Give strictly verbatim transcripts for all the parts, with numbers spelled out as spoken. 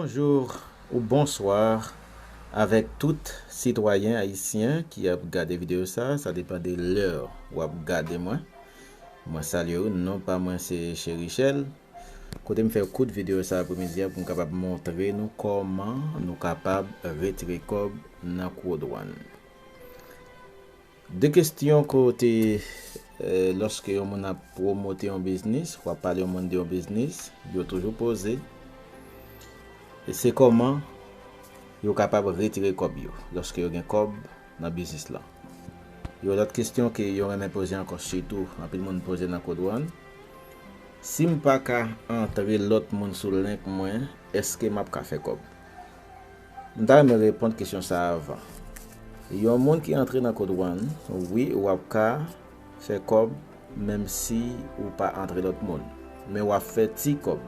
Bonjou ou bonswa avèk tout sitwayen ayisyen ki ap gade videyo sa, sa depann de lè w ap gade mwen. Mwen salye w, non pa mwen se Cherichel. Kote m fè kout videyo sa apremidi a pou m kapab montre nou kòman nou kapab retire kòb nan Code One. De kestyon kote, eh, lòske yon moun ap pwomote yon biznis, w ap pale yon moun de yon biznis, yo toujou poze, e se kòman yo kapab retire kòb yo, lòske yo gen kòb nan biznis lan. Yon lòt kestyon ke yo renmen poze ankò, sitou anpil moun poze nan Code One, si m pa ka antre lòt moun sou link mwen, èske m ap ka fè kòb? M ta renmen reponn kesyon sa a avan. Yon moun ki antre nan Code One, wi, w ap ka fè kòb, menm si ou pa antre lòt moun. Men w ap fè ti kòb.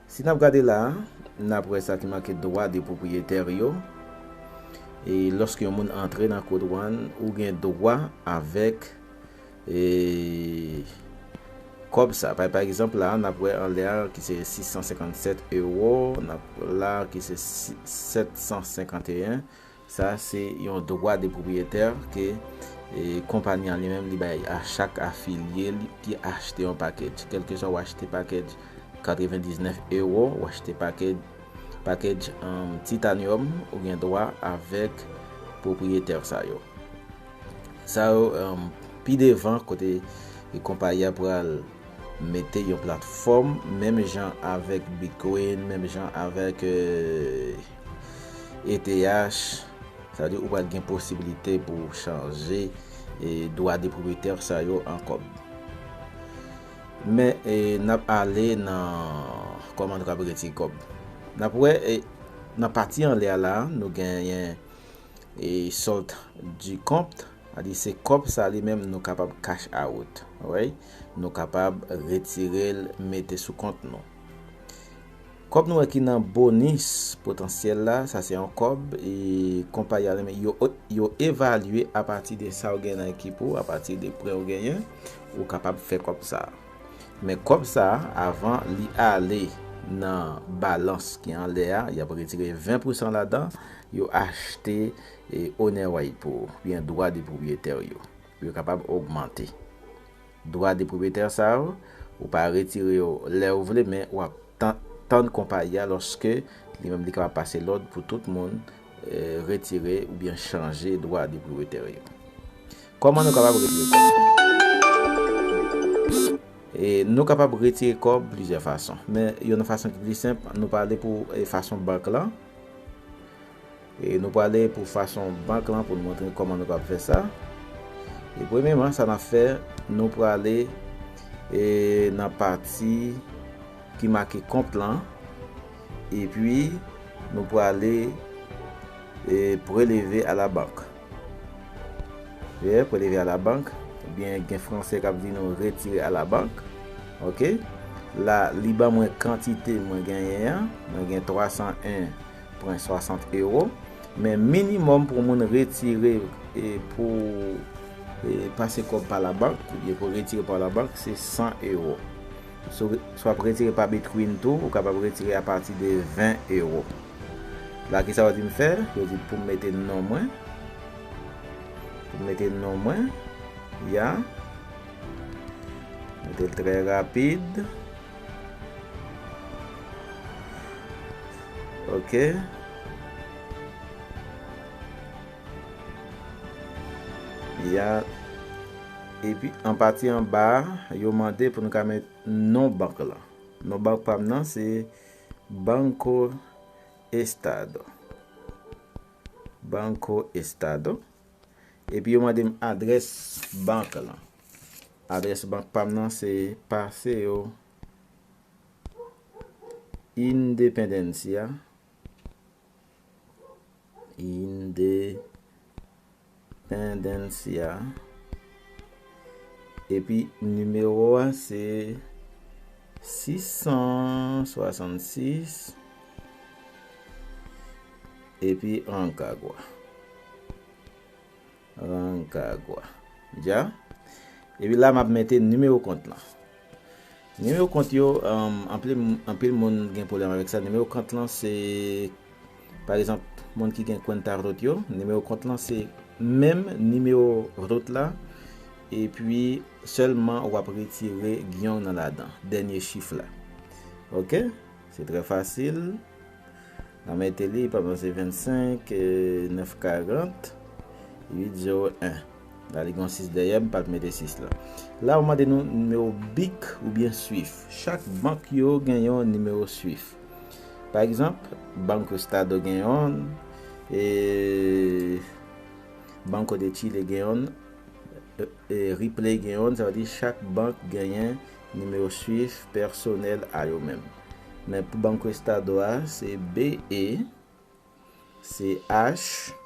Si n ap gade la a, n ap wè sa ki make dwa de pwopriyetè yo. E lòske yon moun antre nan Code One, ou gen dwa avèk, e, kòb sa. Pa, pa egzanp, la, n ap wè anlè a ki se sis san senkannsèt ewo, n ap la ki se si-, sèt san senkanteyen. Sa se yon dwa de pwopriyetè ke, e, konpayi an li menm li bay a chak afilye li ki achte yon package. Kèlkeswa w achte package katrevendiznèf ewo, w achte package, package, um, titanium, ou gen dwa avèk pwopriyetè sa yo. Sa yo, um, pi devan kote konpayi a pral mete yon platfòm, menm jan avèk Bitcoin, menm jan avèk, euh, E T H, sa vle di ou pral gen posibilite pou w chanje, e, dwa de pwopriyetè sa yo an kòb. Men, e, n ap ale nan kòman nou kapab retire kòb. N ap wè, e, nan pati anlè a la, nou genyen, e, solde du compte, sa vle di se kòb sa li menm nou kapab cash out, right? Nou kapab retire l, mete sou kont nou. Kòb nou wè ki nan bonis potansyèl la, sa se yon kòb, e konpayi a li menm, yo, yo evalye apati de sa w gen nan ekip ou, apati de pwen w genyen, ou kapab fè kòb sa. Men kòb sa, avan li ale nan balans ki anlè a, y ap retire ven pousan ladan, yo achte, e, owner right pou ou, oubyen dwa de pwopriyetè yo, pou yo kapab ogmante. Dwa de pwopriyetè sa yo, ou pa retire yo lè ou vle, men w ap tan-, tann konpayi a lòske li menm li kapab pase lòd pou tout moun, e, retire oubyen chanje dwa de pwopriyetè yo. Kòman nou kapab retire kòb? E, nou kapab retire kòb plizyè fason, men youn nan fason ki pli senp, nou pale pou, e, fason bank lan. E nou prale pou fason bank lan pou n montre kòman nou kapab fè sa. E premyèman, sa n ap fè, nou prale, e, nan pati ki make kont lan, epi nou prale, e, preleve a la bank. Veye, preleve a la bank, oubyen gen franse k ap di nou retire a la bank. Oke? La, li ban mwen kantite mwen genyen an. Mwen gen twa san en pwen swasant ewo. Men minimòm pou moun retire, e, pou, e, pase kòb pa labank, oubyen pou retire pa labank, se san ewo. Si w, si w ap retire pa Bitcoin tou, ou kapab retire apati de ven ewo. La, kisa yo di m fè? Yo di pou m mete non mwen. Pou m mete non mwen. Ya. Mete l trè rapid. Oke. Ya. Epi, an pati anba a, yo mande pou nou ka met non bank lan. Non bank pa m nan, se Banco Estado. Banco Estado. Epi yo mande m adrès bank lan. Adrès bank pa m nan se Paseo Independencia. Independencia. Epi nimewo a se sis san swasannsis. Epi Rancagua. Rancagua. Dja? Epi la, m ap mete nimewo kont lan. Nimewo kont yo, um, anpil, anpil moun gen pwoblèm avèk sa. Nimewo kont lan se, pa egzanp, moun ki gen Cuenta Root yo, nimewo kont lan se menm nimewo Root la, epi sèlman w ap retire giyong nan ladan, dènye chif la. Oke? Se trè fasil. Nan mete li, pa egzanp, se vennsenk, eh, nèf karant, uit zewo en. La, li gen sis dèyè, m pa t mete sis la. La, yo mande nou nimewo bik oubyen Swift. Chak bank yo gen yon nimewo Swift. Pa egzanp, Banco Estado gen yon, e Banco de Chile gen yon, e, e Ripley gen yon, sa vle di chak bank genyen nimewo Swift pèsonèl a yo menm. Men pou Banco Estado a, se B E, C H,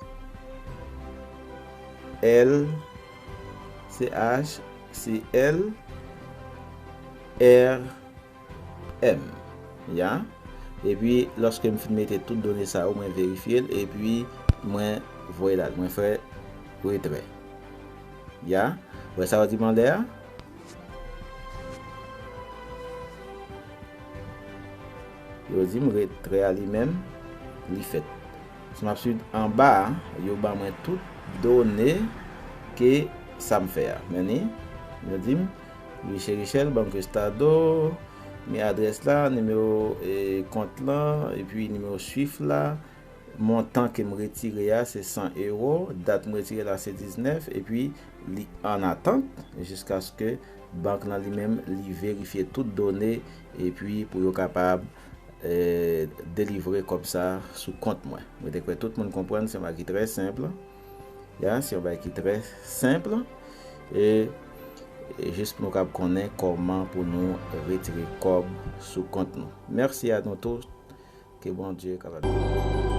L, C H, C L, R, M. Ya. Epi, lòske m fin mete tout done sa yo, mwen verifye l, epi mwen voye l al. Mwen fè retrè. Ya. Wè sa yo di m anlè a? Yo di m retrè a li menm, li fèt. Si m ap swiv anba a, yo ban mwen tout done ke sa m fè a. Men ni, yo di m, Louis Chérichel, Banco Estado, men adrès la, nimewo, e, kont lan, epi nimewo Swift la, montan ke m retire a, se san ewo, dat m retire la, se diznèf, epi li an atant, jiskaske bank lan li menm, li verifye tout done, epi pou yo kapab, e, delivre kòb sa sou kont mwen. Mwen te kwè tout moun konprann, se yon bagay ki trè senp. Ya, se yon bagay ki trè senp. E, e jis pou nou kab konnen kòman pou nou retire kòb sou kont nou. Mèsi a nou tout. Ke Bondye kapab beni nou.